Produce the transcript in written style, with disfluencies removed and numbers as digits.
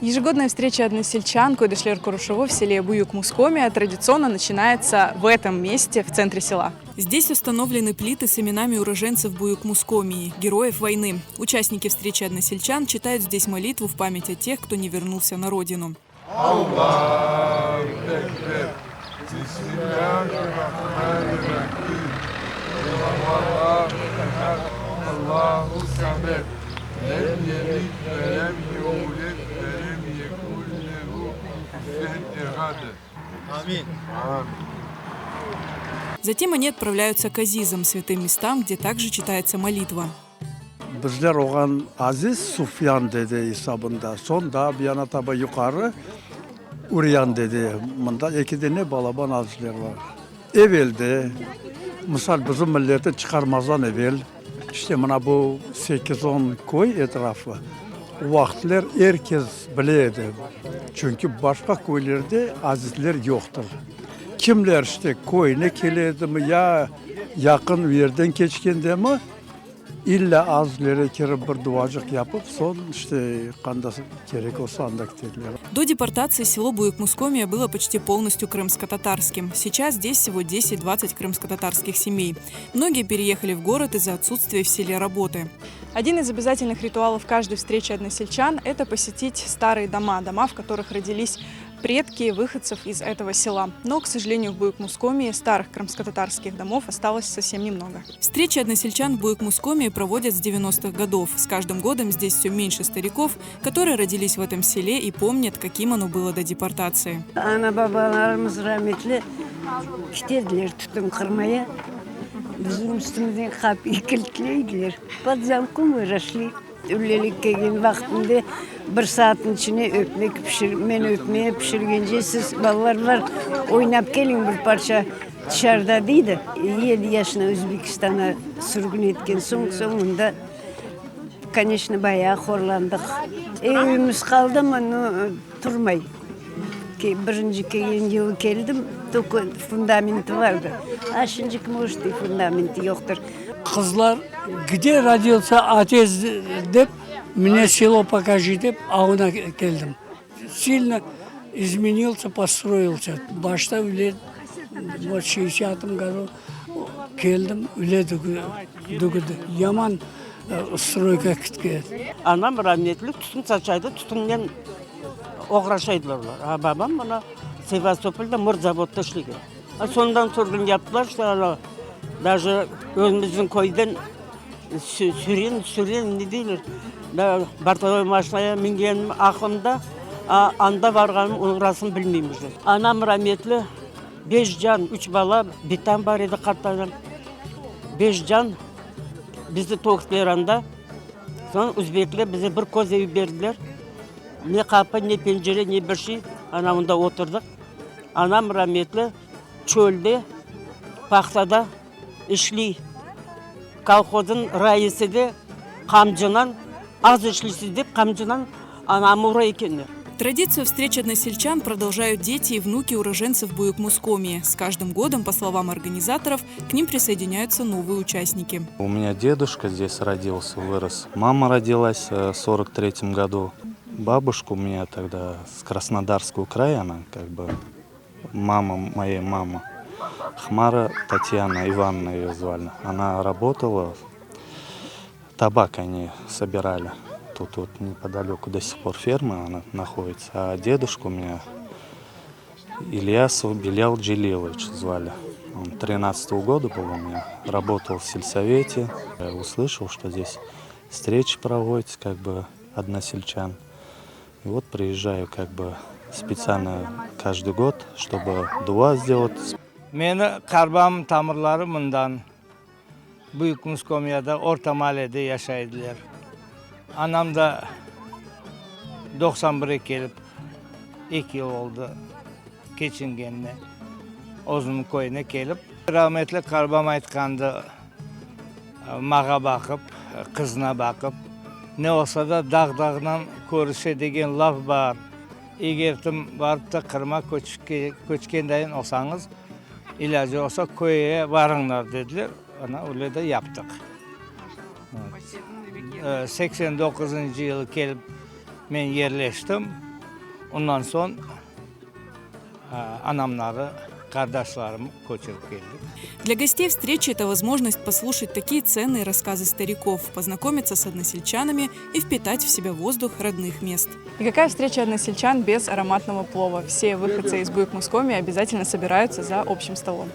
Ежегодная встреча односельчан Койдышлер Курушево в селе Буюк-Мускомия традиционно начинается в этом месте, в центре села. Здесь установлены плиты с именами уроженцев Буюк-Мускомии, героев войны. Участники встречи односельчан читают здесь молитву в память о тех, кто не вернулся на родину. Затем они отправляются к Азизам, святым местам, где также читается молитва. Bizler oğan Aziz Sufyan dede esabında, soñ daa bir yana taba yuqarı Uryan dede, mında eki dene balaban azizler bar. Evelde, misal bizim milleti çıqarmazdan evel, işte mına bu sekiz-on köy etrafı, o vaqıtler er kes bile edi, çünki başqa köylerde azizler yoqtır. Kimler işte köyüne kele edimi, ya yaqın yerden keçkendemi, İlla azizlere kirip bir duacıq yapıp, soñ işte qanda kerek olsa anda ketediler. До депортации село Буюк-Мускомия было почти полностью крымско-татарским. Сейчас здесь всего 10-20 крымско-татарских семей. Многие переехали в город из-за отсутствия в селе работы. Один из обязательных ритуалов каждой встречи односельчан – это посетить старые дома, дома, в которых родились предки выходцев из этого села. Но, к сожалению, в Буюк-Мускомии старых крымско-татарских домов осталось совсем немного. Встречи односельчан в Буюк-Мускомии проводят с 90-х годов. С каждым годом здесь все меньше стариков, которые родились в этом селе и помнят, каким оно было до депортации. Ana-babalarımız rametli ketediler tütün qırmaya, bizim üstümizden qapıyı kilitleydiler. Pod zamkom vyroсли. Üylelik kelgen vaqtında bir saatniñ içine ötmek pişir, men ötmegi pişirgence siz, balalar, bar, oynap keliñ bir parça tışarıda, deydi. Yedi yaşına Özbekistana sürgün etken soñ, soñunda, koneçno, bayağı horlandıq. Evimiz qaldı mı, no, turmay. Birinci kelgen yılı keldim, tolko fundamenti vardı. A şimdiki, может, i fundamenti yoqtır. Qızlar, Gde rodilsâ otets dep, mne selo pokaji dep, avına keldim. Silno izmenilsâ, postroilsâ. Başta öyle, vot şestdesâtım godu keldim, öyle degildi. Yaman stroyka ketken. Anam rametli tütün saçaydı, tütünnen oğraşaydılar olar. A babam mına Sevastopolda mırzavodda işlegen. A sondan sürgün yaptılar, işte ana daje özümizniñ köyden süren, süren ne deyler, bortovoy maşinaya mingenim aqlımda, a anda barğanım orasını bilmeyim uje. Anam rametli beş can, üç bala, bitam bar edi, qartanam, beş can bizi töktiler anda. Soñ özbekler bize bir köz evi berdiler. Ne qapı, ne pencere, ne bir şey. Ana onda oturdıq. Anam rametli çölde, pahtada işley. Kolhozın raisi de qamcınan, az işleysiz dep, qamcınan anamı ura ekenler. Традицию встреч односельчан продолжают дети и внуки уроженцев Буюк-Мускомии. С каждым годом, по словам организаторов, к ним присоединяются новые участники. У меня дедушка здесь родился, вырос. Мама родилась в 43 году. Бабушка у меня тогда с Краснодарского края, она как бы мама моей мамы. Хмара Татьяна Ивановна ее звали. Она работала, табак они собирали. Тут вот неподалеку до сих пор ферма она находится. А дедушка у меня Ильясов Белял Джилилович звали. Он 13 -го года был у меня, работал в сельсовете. Я услышал, что здесь встречи проводятся, как бы односельчан. И вот приезжаю как бы специально каждый год, чтобы дуа сделать. Meni qarbam tamırları mından, Büyük Muskomiyada, Orta maalede yaşay ediler. Anam da 91-e kelip, eki yıl oldı keçingenine, özüniñ köyüne kelip. Rahmetli qarbam aytqandı, mağa baqıp, qızına baqıp, Ne olsa da dağ-dağnan körüşe degen laf bar. Eger tim barıp da Qırıma köçken dayın olsañız, ilâcı olsa köyge varıñlar, dediler. Ana, öyle de yaptıq. 89-ncı yılı kelip men yerleştim. Ondan soñ anamları, qardaşlarım köçürip keldik. Для гостей встречи это возможность послушать такие ценные рассказы стариков, познакомиться с односельчанами и впитать в себя воздух родных мест. И какая встреча односельчан без ароматного плова? Все выходцы из Буйк-Мускомии обязательно собираются за общим столом.